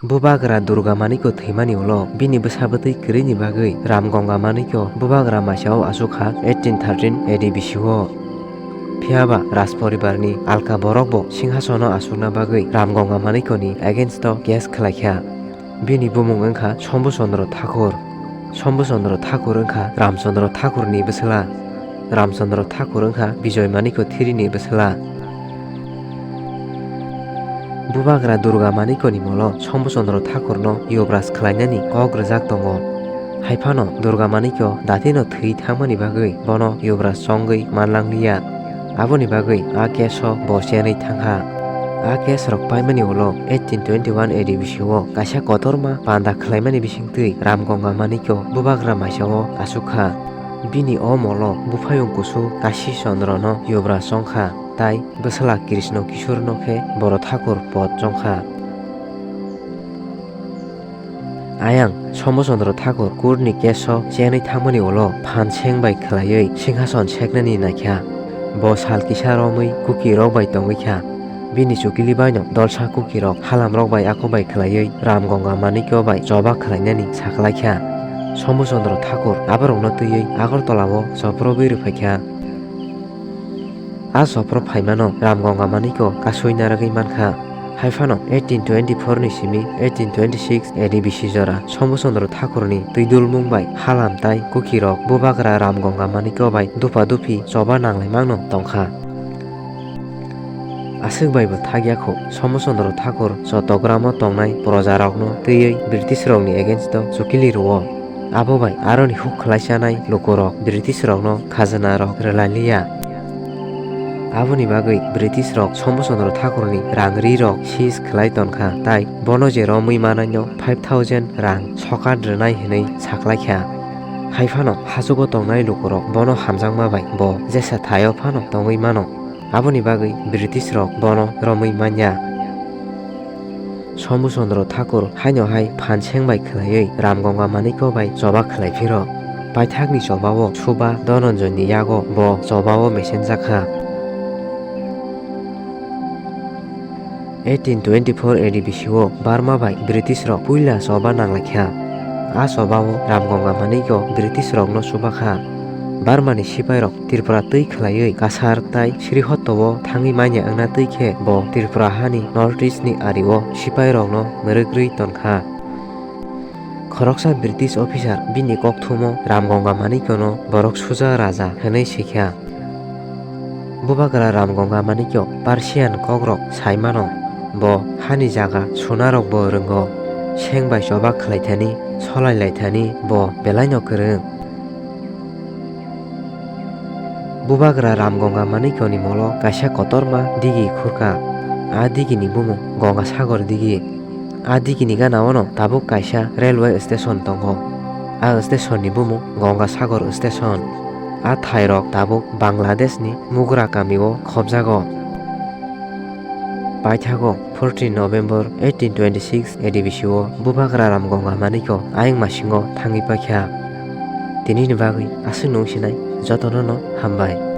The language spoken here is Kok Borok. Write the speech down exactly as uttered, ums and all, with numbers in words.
Bubagra Durga Manikyo thwimani ulo bini bwsa bwtwi kwrwini bagwi Ram Gonga Manikyo Bubagra maisao aswk kha eighteen thirteen A D B C o. Phiyaba Raj poribarni alka borokbo singhasono aswkna bagwi Ram Gonga Manikyoni against o case khlaikha. Bini bumung wngkha Shambhu Chandra Thakur. Shambhu Chandra Thakur wngkha Ram Chandra Thakurni bwsla. Ram Chandra Thakur wngkha Bijoy Manikyo thiri ni bwsla. Bubagra Durga Manikyoni molo Shambhu Chandra Thakurno Yuvraj khlainani kok rwjak tongo. Haiphano Durga Manikyo datino thwi thangmani bagwi bono Yuvraj chongwi manlangliya. Aboni bagwi a case o bo chenwi thangkha. A case rok paimani ulo eighteen twenty-one A D B C o kaisa kotorma panda khlaimani bisingtwi Ram Gonga Manikyo Bubagra maisao aswk kha. Bini o molo buphayung kusu Kashi Chandra no Yuvraj chongkha, tai bwsla Krishna Kishore no khe Boro Thakur pod chongkha. Ayang Shambhu Chandra Thakur court ni case o chenwi thangmani ulo phan seng bai khwlaiwi singhason seknani naikha. Bo sal kisa romwi Kuki rok bai tongwi kha. Bini chukili baino dolsa Kuki rok halam rok bai ako bai khwlaiwi Ram Gonga Manikyo bai choba khwlainani saklaikha. Shambhu Chandra Thakur aborokno twiwi Agartala o chopropwi rwphaikha. A chopro phaimano Ram Gonga Manikyo kasui narwgwi mankha. Haiphano eighteen twenty-four ni simi eighteen twenty-six A D B C jora Shambhu Chandra Thakurni twidulmung bai halam tai Kuki rok Bubagra Ram Gonga Manikyo bai dupa dupi choba nanglaimano tongkha. Aswk baibo thakya kho, Shambhu Chandra Thakur Chottogramo tongnai projarokno twiwi British rokni against o chukili rwo. Abo bai aroni huk khlai chanai lukurok British rokno khajana rok rwlailiya. Aboni bagwi British rok Shambhu Chandra Thakurni rang ri rok seize khlai tonkha, tai bono je romwi manaino five thousand rang sokat rwnai hwnwi saklaikha. Haiphano hachugo tongnai lukurok bono hamjakma bai bo jesa thaio phano tongwi mano. Aboni bagwi British rok bono romwi manya. Shambhu Chandra Thakur haino hai phan seng bai khwlaiwi Ram Gonga Manikyo bai choba khwlai phiro. Paithakni choba o Suba Dhananjayni yago bo choba o mesenjak kha. Eighteen twenty-four A D B C o Burma bai British rok puila choba nanglaikha. A choba o Ram Gonga Manikyo British rokno chuba kha. Burmani sipai rok Tripura twi khwlaiwi Kasar tai Srihotto o thangwi manya wngna twi khe bo Tripura hani North East ni ari o sipai rokno mwrwk rwi tonkha. Khoroksa British officer bini kokthumo Ram Gonga Manikyono borok suja raja hwnwi sikha. Bubagra Ram Gonga Manikyo Persian kokrok sai mano. Bo hani jaga sunarokbo rwngo. Seng bai choba khlaithani, solai laithani bo belaino kwrwng. Bubagra Ram Gonga Manikyoni molo kaisa kotorma digi khurkha. A digini bumung Gonga Sagor digi. A digini gana-ono tabuk kaisa railway station tongo. A stationni bumung Gonga Sagor Station. A thairok tabuk Bangladeshni Mugra kamio khobjago. Paithago fourteen November eighteen twenty-six A D B C o Bubagra Ram Gonga Manikyo ayang masingo thangwi paikha. Tinini bagwi aswk nung sinai jotono no hambai.